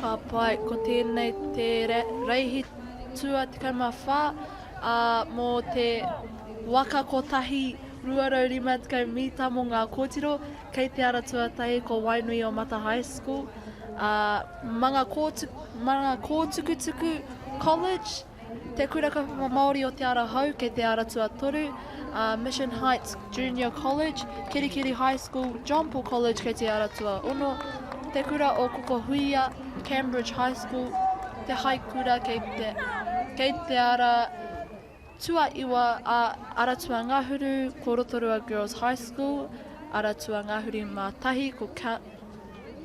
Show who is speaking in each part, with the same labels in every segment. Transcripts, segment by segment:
Speaker 1: Ka pai, ko tēnei te reihi tua 14, ā, mō te waka kotahi 250 mīta mō ngā kōtiro, kei te ara tuatahi ko Wainui o Mata High School, ā, Manga Kōtukutuku College, Te Kura Kaupapa Māori o Te Ara Hou kei te ara tuatoru, ā, Mission Heights Junior College, Kerikeri High School, John Paul College kei te ara tuaono, Te Kura o Kokohuia, Cambridge High School, Te Haikura kei te, kei te ara tuaiwa, ā, ara tuangahuru ko Rotorua Girls High School, ara tuangahuru mā tahi ko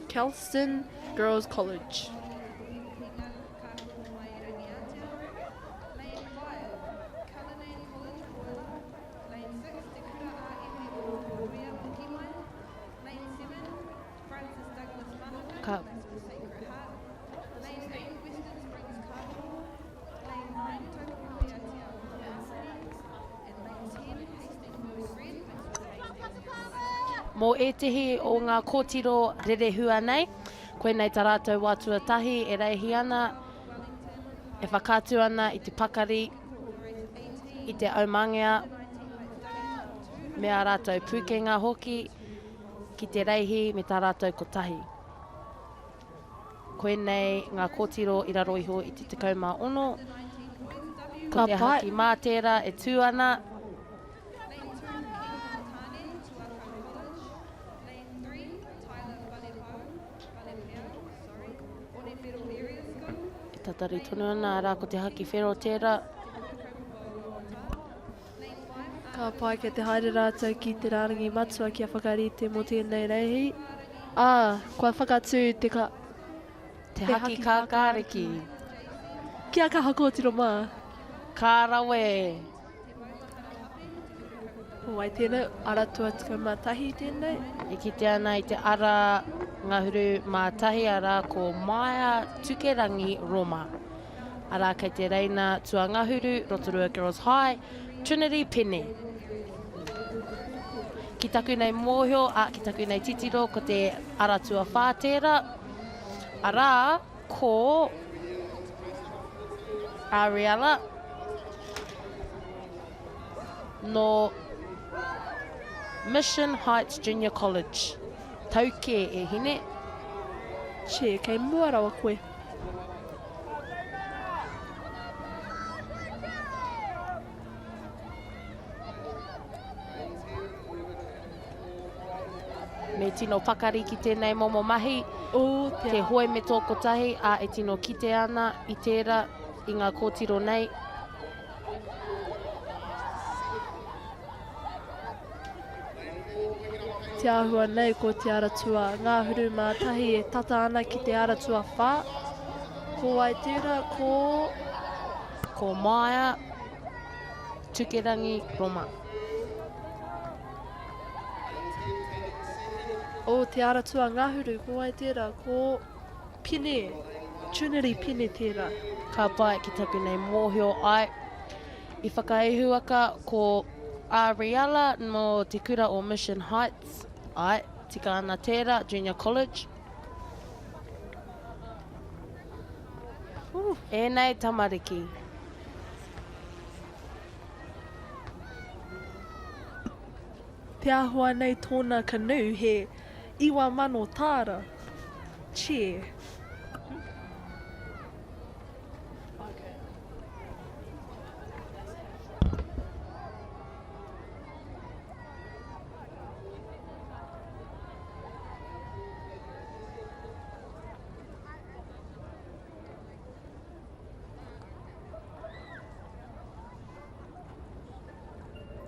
Speaker 1: Kelston Girls College.
Speaker 2: Ka. Mō ētehi o ngā kōtiro rerehua nei, koinei tā rātou wā tuatahi e reihi ana, e whakaatu ana i te pakari, i te aumangea, me ā rātou pūkenga hoki ki te reihi me tā rātou kotahi. Koinei ngā kōtiro i raro iho i te 16. Ko te haki mā tērā e tū ana. E tatari tonu ana, arā ko te haki whero tērā.
Speaker 1: Ka pai kei te haere rātou ki te rārangi matua kia whakarite mō tēnei reihi. Ā, kua whakatū te ka...
Speaker 2: Te haki kākāriki.
Speaker 1: Kia kaha kōtiro mā.
Speaker 2: Ka rawe!
Speaker 1: Ko wai tēnei? Ara tua 11 tēnei.
Speaker 2: E kite ana i te ara ngahuru mā tahi arā ko Maia Tukerangi Roma. Arā kei te reina tuangahuru, Rotorua Girls High, Trinity Pene. Ki taku nei mōhio, ā, ki taku nei titiro, ko te ara tuawhā tērā, arā, ko Ariella nō Mission Heights Junior College. Tau kē e hine.
Speaker 1: Che, kei mua rawa koe.
Speaker 2: Me tino pakari ki tēnei momo mahi, oh, te, te hoe me tō kotahi, a e tino kite ana i tērā, i ngā kōtiro nei.
Speaker 1: Te āhua nei ko Te Ara Tua Ngahuru mā tahi e tata ana ki Te Ara Tua Whā. Ko wai tērā, ko.
Speaker 2: Ko Maia Tukerangi Roma.
Speaker 1: O Te Ara Tua Ngahuru, ko wai tērā, ko Pene, Trinity Pene tērā.
Speaker 2: Ka pai ki taku nei mōhio ai. I whakaihuwaka ko Ariella nō te kura o Mission Heights, āe, tika ana tērā, Junior College. Ēnei tamariki.
Speaker 1: Te āhua nei tōna canoe he 9,000 tāra. Che.